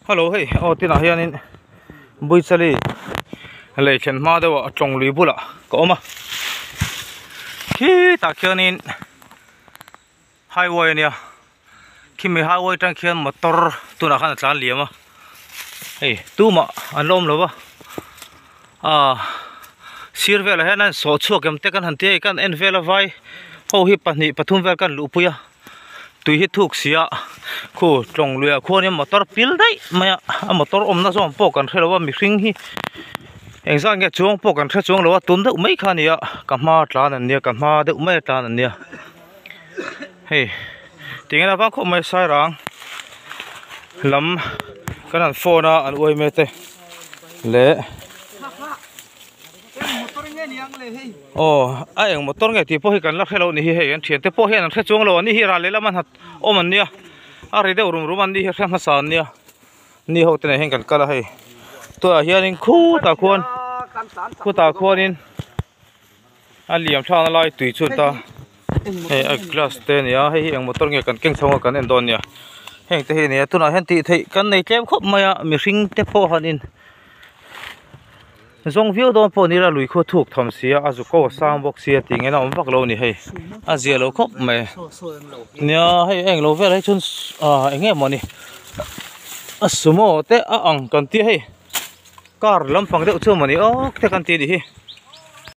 Hello hei aw tinah hianin Buichali lei thlen hma deuh ah tawng lui bulah ka awm a khitah khianin highway ania khimi highway atang khian motor tunah khan a tlan liam a hei tumah an la awm lo va ah sir velah hian an sawh chhuak em te kan han ti a hei kan en vel a vai ho hi pahnih pathum vel kan luhpui a. Tui hi thuk si a khu tlawng luiah khuanin motor pil daih mai a a motor awmna zawng pawh kan hrelo a mihring hi engzah nge chuang pawh kan hre chuang lo a tun deuh mai kha a ni a ka hma tlan an nia ka hma deuh mai a tlan an nia hei tinge na vang khawp mai sairang lam kan han phone a an uai mek te leh. Aw a eng motor nge tih pawh hi kan la hre lo ni hi hei an thiante pawh hian an hre chuang lo a ni hi ral lehlam an hat awm an nia a ri deuh rum rum an ni hi a hre hmasa an nia ni ho te nen hian kan kal a hei tunah hianin khutah khuan khutah khuanin a liam thlakna lai tui chu an ta hei a glass te a ni a hei hi eng motor nge kan keng chho ang a kan en dawn nia heng te hi a ni a tunah hian tih theih kan nei tlem khawp mai a mihring te pawh han in. Zawng viau dawn pawh ni ila lui khu a thuk tham si a a zu ko a sang bawk sia tih ngei na awm vak lo a ni hei a zia lo khawp mai nia hei a englo velah hi chuan ah eng nge mawni a sumo te a ang kan tia hei car lampang deuh chu mawni awk te kan ti a nih hi.